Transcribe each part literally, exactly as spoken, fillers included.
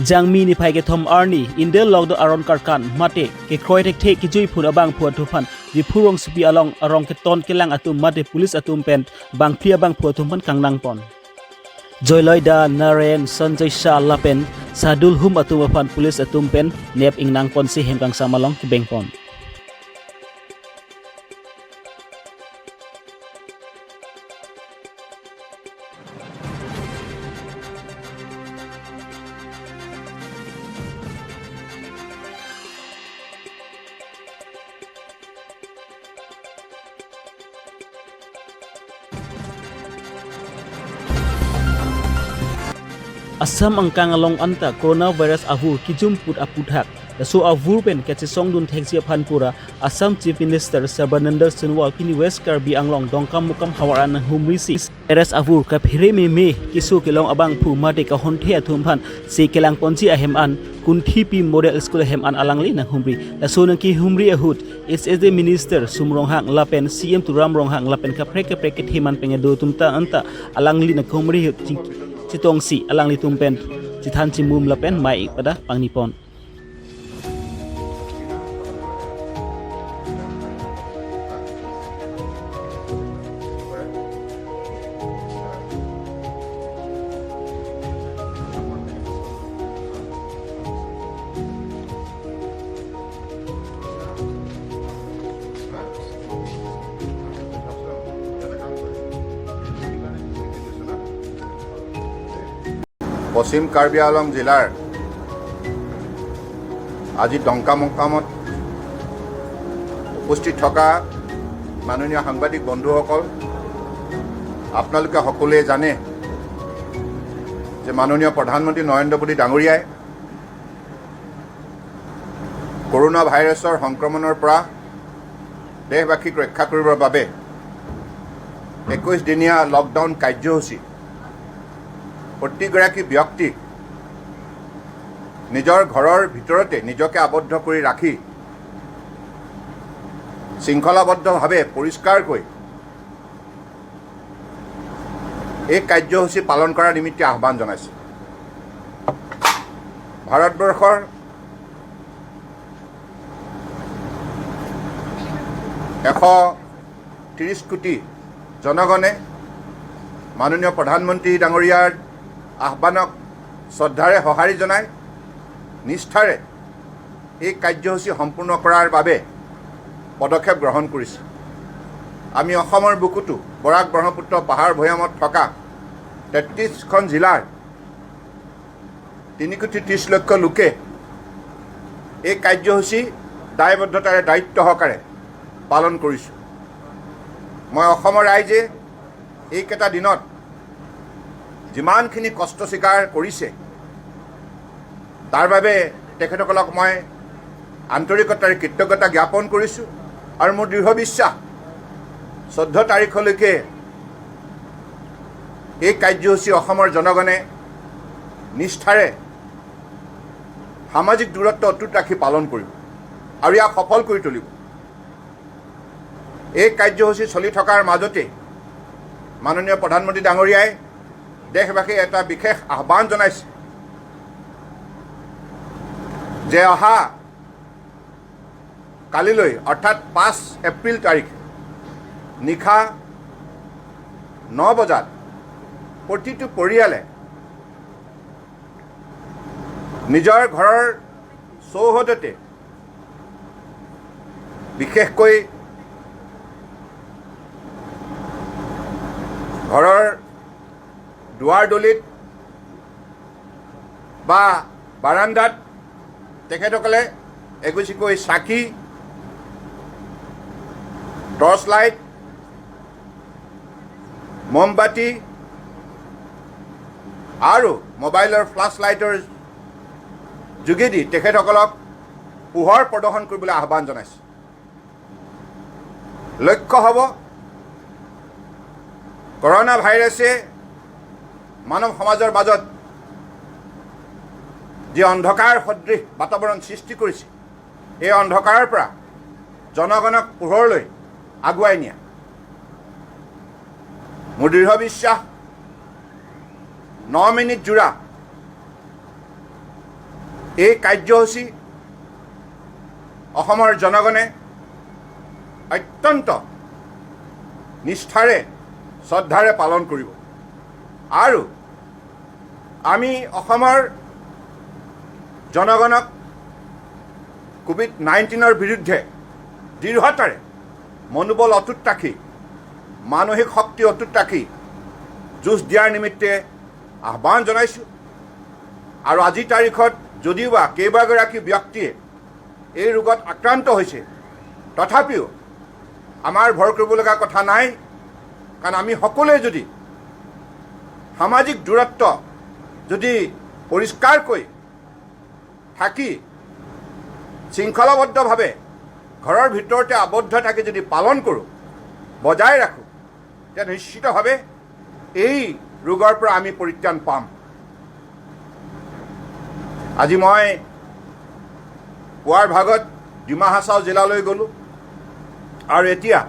Jangmi niphai kethom arni, India lockdown aron karkan, mate, kekroi thekthe kejui phun abangphu atum aphan, Diphu rongsopi along arong keton kelang atum mate police atum pen, bangphli abangphu atum aphan kangnangpon. Joyloida, Naren, Sanjay Shah lapen, Sadul Hum atum aphan police atum pen, nep ingnangponsi hem kangsam along kebengpon. Assam angkang along anta coronavirus avur kijum put aputhak. Laso avur pen kachesongdun theksi aphan pura Assam Chief Minister Sarbananda Sonowal pini West Karbi Anglong Dongkamukam havar an nanghumrisi virus avur kaphere meme keso kelong abangphu mate kahonthe atum aphan si kelangponji ahem an Kuntipi Model School ahem an alangli nanghumri. Laso nangkehumri ahut S S D Minister Sum Ronghang lapen C M Tuliram Ronghang lapen kaprek kaprek ketheman pengado atum ta anta alangli nanghumri ahut ching-, chetongsi alanglitum pen chethan chimum lapen mai pada pangnipon. পশ্চিম কাৰ্বি আংলং জিলাৰ আজি ডংকামুকামত উপস্থিত থকা মাননীয় সাংবাদিক বন্ধুসকল, আপোনালোকে সকলোৱে জানে যে মাননীয় প্ৰধানমন্ত্ৰী নৰেন্দ্ৰ মোদী ডাঙৰীয়াই কৰোণা ভাইৰাছৰ সংক্ৰমণৰ পৰা দেশবাসীক ৰক্ষা কৰিবৰ বাবে একৈশ দিনীয়া লকডাউন কাৰ্যসূচী প্ৰতিগৰাকী ব্যক্তি নিজৰ ঘৰৰ ভিতৰতে নিজকে আবদ্ধ কৰি ৰাখি শৃংখলাবদ্ধভাৱে পৰিষ্কাৰকৈ এই কাৰ্যসূচী পালন কৰাৰ নিমিত্তে আহ্বান জনাইছে। ভাৰতবৰ্ষৰ এশ ত্ৰিশ কোটি জনগণে মাননীয় প্ৰধানমন্ত্ৰী ডাঙৰীয়াৰ আহ্বানক শ্ৰদ্ধাৰে সঁহাৰি জনাই নিষ্ঠাৰে এই কাৰ্যসূচী সম্পূৰ্ণ কৰাৰ বাবে পদক্ষেপ গ্ৰহণ কৰিছে। আমি অসমৰ বুকুতো বৰাক ব্ৰহ্মপুত্ৰ পাহাৰ ভৈয়ামত থকা তেত্ৰিশখন জিলাৰ তিনি কোটি ত্ৰিশ লক্ষ লোকে এই কাৰ্যসূচী দায়বদ্ধতাৰে দায়িত্ব সহকাৰে পালন কৰিছোঁ। মই অসমৰ ৰাইজে এইকেইটা দিনত যিমানখিনি কষ্ট স্বীকাৰ কৰিছে, তাৰ বাবে তেখেতসকলক মই আন্তৰিকতাৰে কৃতজ্ঞতা জ্ঞাপন কৰিছোঁ। আৰু মোৰ দৃঢ় বিশ্বাস, চৈধ্য তাৰিখলৈকে এই কাৰ্যসূচী অসমৰ জনগণে নিষ্ঠাৰে সামাজিক দূৰত্ব অটুট ৰাখি পালন কৰিব আৰু ইয়াক সফল কৰি তুলিব। এই কাৰ্যসূচী চলি থকাৰ মাজতে মাননীয় প্ৰধানমন্ত্ৰী ডাঙৰীয়াই দেশবাসীক এটা বিশেষ আহ্বান জনাইছে যে অহা কালিলৈ অৰ্থাৎ পাঁচ এপ্ৰিল তাৰিখ নিশা ন বজাত প্ৰতিটো পৰিয়ালে নিজৰ ঘৰৰ চৌহদতে, বিশেষকৈ ঘৰৰ দুৱাৰদলিত বা বাৰাণ্ডাত তেখেতসকলে এগছিকৈ চাকি, টৰ্চ লাইট, মমবাতি আৰু মোবাইলৰ ফ্লাছ লাইটৰ যোগেদি তেখেতসকলক পোহৰ প্ৰদৰ্শন কৰিবলৈ আহ্বান জনাইছোঁ। লক্ষ্য হ'ব কৰোণা ভাইৰাছে মানৱ সমাজৰ মাজত যি অন্ধকাৰ সদৃশ বাতাবৰণ সৃষ্টি কৰিছে, এই অন্ধকাৰৰ পৰা জনগণক পোহৰলৈ আগুৱাই নিয়া। মোৰ দৃঢ় বিশ্বাস, ন মিনিট জোৰা এই কাৰ্যসূচী অসমৰ জনগণে অত্যন্ত নিষ্ঠাৰে, শ্ৰদ্ধাৰে পালন কৰিব। আৰু আমি অসমৰ জনগণক কোভিড নাইণ্টিনৰ বিৰুদ্ধে দৃঢ়তাৰে মনোবল অটুট ৰাখি, মানসিক শক্তি অটুট ৰাখি যুঁজ দিয়াৰ নিমিত্তে আহ্বান জনাইছোঁ। আৰু আজিৰ তাৰিখত যদিওবা কেইবাগৰাকী ব্যক্তিয়ে এই ৰোগত আক্ৰান্ত হৈছে, তথাপিও আমাৰ ভয় কৰিব লগা কথা নাই। কাৰণ আমি সকলোৱে যদি সামাজিক দূৰত্ব যদি পৰিষ্কাৰকৈ থাকি শৃংখলাবদ্ধভাৱে ঘৰৰ ভিতৰতে আবদ্ধ থাকি যদি পালন কৰোঁ, বজাই ৰাখোঁ, তেতিয়া নিশ্চিতভাৱে এই ৰোগৰ পৰা আমি পৰিত্ৰাণ পাম। আজি মই পুৱাৰ ভাগত ডিমা হাছাও জিলালৈ গ'লোঁ আৰু এতিয়া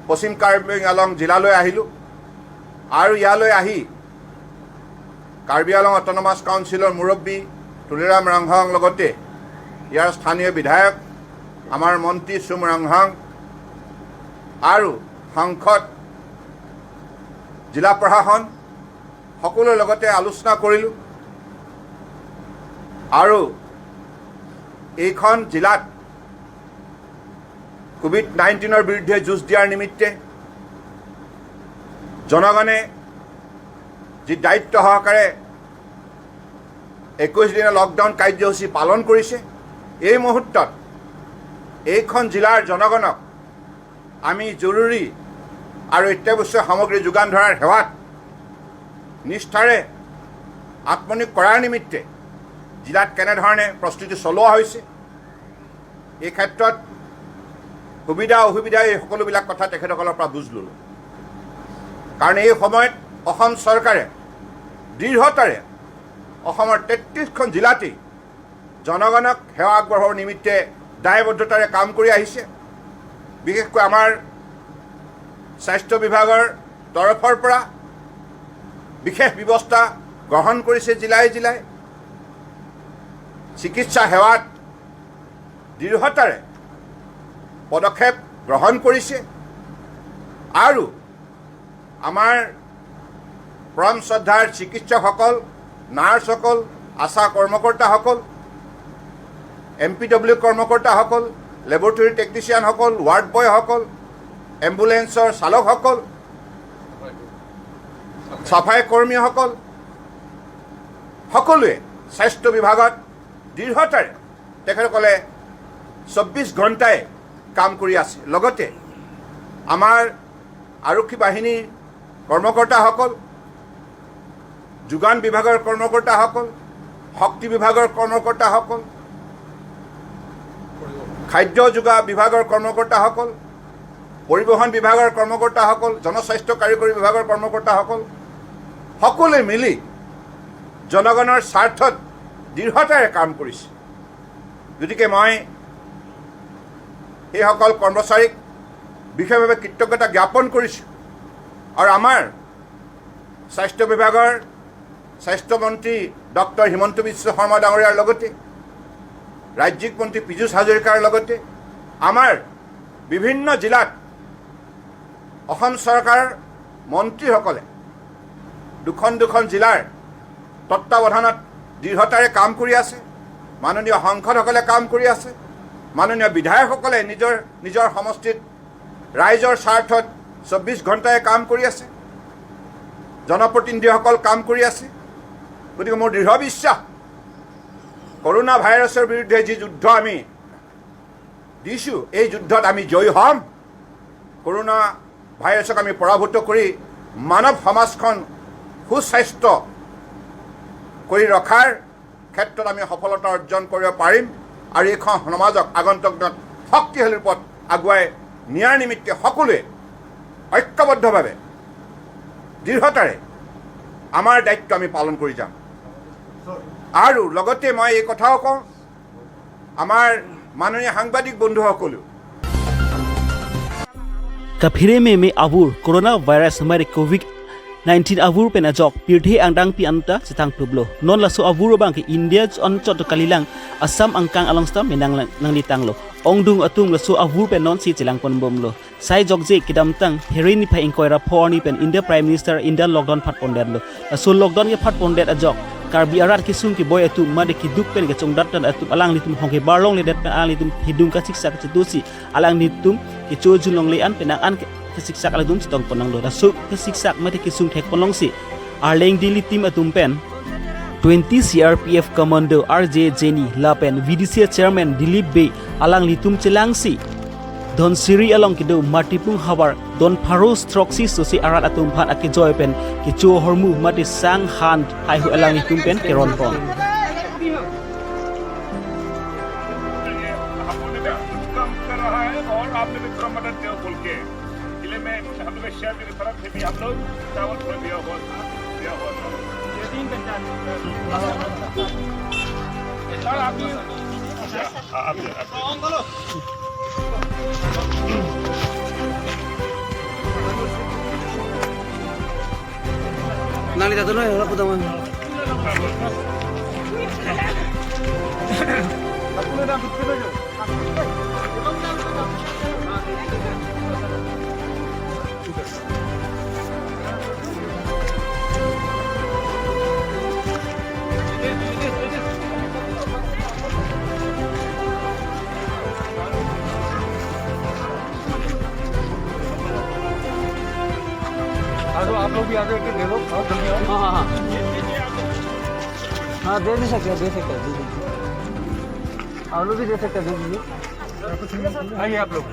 পশ্চিম কাৰ্বি আংলং জিলালৈ আহিলোঁ আৰু ইয়ালৈ আহি কাৰ্বি আংলং অট'নমাছ কাউন্সিলৰ মুৰব্বী তুলিৰাম ৰংহাং লগতে ইয়াৰ স্থানীয় বিধায়ক আমাৰ মন্ত্ৰী চুম ৰংহাং আৰু সাংসদ, জিলা প্ৰশাসন সকলোৰে লগতে আলোচনা কৰিলোঁ আৰু এইখন জিলাত কোভিড নাইণ্টিনৰ বিৰুদ্ধে যুঁজ দিয়াৰ নিমিত্তে জনগণে যি দায়িত্ব সহকাৰে একৈশ দিনৰ লকডাউন কাৰ্যসূচী পালন কৰিছে, এই মুহূৰ্তত এইখন জিলাৰ জনগণক আমি জৰুৰী আৰু অত্যাৱশ্যক সামগ্ৰী যোগান ধৰাৰ সেৱাত নিষ্ঠাৰে আত্মনিয়োগ কৰাৰ নিমিত্তে জিলাত কেনেধৰণে প্ৰস্তুতি চলোৱা হৈছে, এই ক্ষেত্ৰত সুবিধা অসুবিধা এই সকলোবিলাক কথা তেখেতসকলৰ পৰা বুজ ল'লোঁ। কাৰণ এই সময়ত অসম চৰকাৰে দৃঢ়তাৰে অসমৰ তেত্ৰিশখন জিলাতেই জনগণক সেৱা আগবঢ়োৱাৰ নিমিত্তে দায়বদ্ধতাৰে কাম কৰি আহিছে। বিশেষকৈ আমাৰ স্বাস্থ্য বিভাগৰ তৰফৰ পৰা বিশেষ ব্যৱস্থা গ্ৰহণ কৰিছে জিলাই জিলাই। চিকিৎসা সেৱাত দৃঢ়তাৰে পদক্ষেপ গ্ৰহণ কৰিছে আৰু আমাৰ পৰম শ্ৰদ্ধাৰ চিকিৎসকসকল, নাৰ্ছসকল, আশা কৰ্মকৰ্তাসকল, এম পি ডব্লিউ কৰ্মকৰ্তাসকল, লেবৰেটৰী টেকনিচিয়ানসকল, ৱাৰ্ড বয়সকল, এম্বুলেন্সৰ চালকসকল, চাফাই কৰ্মীসকল, সকলোৱে স্বাস্থ্য বিভাগত দৃঢ়তাৰে তেখেতসকলে চৌব্বিছ ঘণ্টাই কাম কৰি আছে। লগতে আমাৰ আৰক্ষী বাহিনীৰ কৰ্মকৰ্তাসকল, যোগান বিভাগৰ কৰ্মকৰ্তাসকল, শক্তি বিভাগৰ কৰ্মকৰ্তাসকল, খাদ্য যোগান বিভাগৰ কৰ্মকৰ্তাসকল, পৰিবহণ বিভাগৰ কৰ্মকৰ্তাসকল, জনস্বাস্থ্য কাৰিকৰী বিভাগৰ কৰ্মকৰ্তাসকল, সকলোৱে মিলি জনগণৰ স্বাৰ্থত দৃঢ়তাৰে কাম কৰিছে। গতিকে মই সেইসকল কৰ্মচাৰীক বিশেষভাৱে কৃতজ্ঞতা জ্ঞাপন কৰিছোঁ আৰু আমাৰ স্বাস্থ্য বিভাগৰ স্বাস্থ্য মন্ত্ৰী ডক্টৰ হিমন্ত বিশ্ব শৰ্মা ডাঙৰীয়াৰ লগতে ৰাজ্যিক মন্ত্ৰী পীযুষ হাজৰিকাৰ লগতে আমাৰ বিভিন্ন জিলাত অসম চৰকাৰৰ মন্ত্ৰীসকলে দুখন দুখন জিলাৰ তত্বাৱধানত দৃঢ়তাৰে কাম কৰি আছে। মাননীয় সাংসদসকলে কাম কৰি আছে। মাননীয় বিধায়কসকলে নিজৰ নিজৰ সমষ্টিত ৰাইজৰ স্বাৰ্থত চৌব্বিছ ঘণ্টাই কাম কৰি আছে। জনপ্ৰতিনিধিসকল কাম কৰি আছে। গতিকে মোৰ দৃঢ় বিশ্বাস, কৰোণা ভাইৰাছৰ বিৰুদ্ধে যি যুদ্ধ আমি দিছোঁ, এই যুদ্ধত আমি জয়ী হ'ম। কৰোণা ভাইৰাছক আমি পৰাভূত কৰি মানৱ সমাজখন সুস্বাস্থ্য কৰি ৰখাৰ ক্ষেত্ৰত আমি সফলতা অৰ্জন কৰিব পাৰিম আৰু এইখন সমাজক আগন্তুক দিনত শক্তিশালী ৰূপত আগুৱাই নিয়াৰ নিমিত্তে সকলোৱে ঐক্যবদ্ধভাৱে দৃঢ়তাৰে আমাৰ দায়িত্ব আমি পালন কৰি যাম। আৰু লগতে মই এই কথাও কওঁ, আমাৰ মাননীয় সাংবাদিক বন্ধুসকলেও Kaphere meme abur coronavirus mari covid nineteen avur pen ajok pirthe angdengpi anta chethan klublo. Non laso avur abang ke India anchot kalilang, Assam angkang along stam menang lang, nanglitanglo. Ongdung atum laso avur pen nonsi chelangponbomlo. Sai jokje kedamtang February niphai ingkoi ra pho arni pen India Prime Minister India lockdown phatpondetlo. Laso lockdown kephatpondet ajok Karbi arat kesung keboi atum mate keduk pen kechongdat tan atum alanglitum hong kebar longledet pen alanglitum hidung kasiksak chetusi alanglitum kecho junlongle an penang an ke-, kesiksak alanglitum chetongpon nanglo. Laso kesiksak mate kesung thekpon longsi Arleng Daily team atum pen twenty C R P F commando R J Jenny lapen V D C chairman Dilip Bey alanglitum chelangsi Dhansiri along kedo Matipung havar don pharo throksi sosi arat atum aphan akejoi pen kecho ahormu mate sang han haihui alanglitum pen keronpon. हमको नहीं, कुछ कम कर रहा है और आपने भी थोड़ा मदद दो बोल के। जिले में हम लोग का शेयर की तरफ से भी हम लोग चावल थोड़ा दिया हुआ था, दिया हुआ था। ये तीन पंचायत। सर, आप भी, हाँ, आप भी, आप भी। Nang lihat dulu ya, aku tahu. आ जाओ, आप लोग भी आ जाओ, एक दे दो, आओ, जल्दी आओ। हाँ, हाँ, हाँ। हाँ, दे भी सकते हैं, दे सकते हैं, दे दीजिए। आप लोग भी दे सकते हैं, दे दीजिए। आइए आप लोग।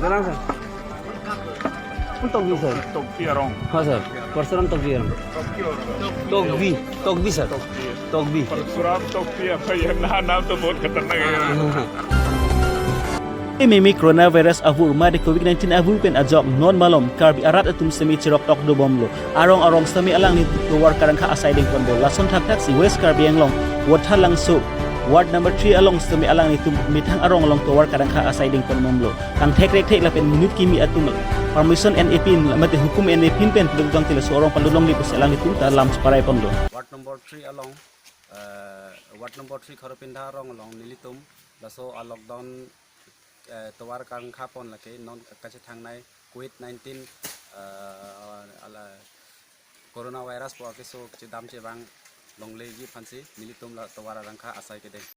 Galang, sir. Kung Tokbi, sir. Tokbi arong. Ha, sir. Parsaram Tokbi arong. Tokbi. Tokbi, sir. Tokbi. Tokbi. Parsuram Tokbi, apa ya? Nah, नाम तो बहुत खतरनाक है। Meme coronavirus avur mate covid nineteen avur pen ajok non malom Karbi arat atum semi cherok tok dobomlo. Arong arong semi alanglitum tovar karangkha asai dengponbom. Lason thakthak si West Karbi Anglong Wotha Langso ward number three along semi alanglitum methang arong along tovar karangkha asai dengponbomlo. Kangthek rekthek lapen monit kimi atum permission en-epin mate hukum en-epin pen puluk dong tila so arong palu longle pusi alanglitum ta lam cheparaiponlo. Ward number three along, eh, ward number three Kharopinda arong along nelitum laso a lockdown, eh, tovar karangkha pon lake non kachethangnei covid nineteen, eh, ala coronavirus pu akeso chedam chevang longleji aphansi nelitum la tovar arangkha asai kedeng.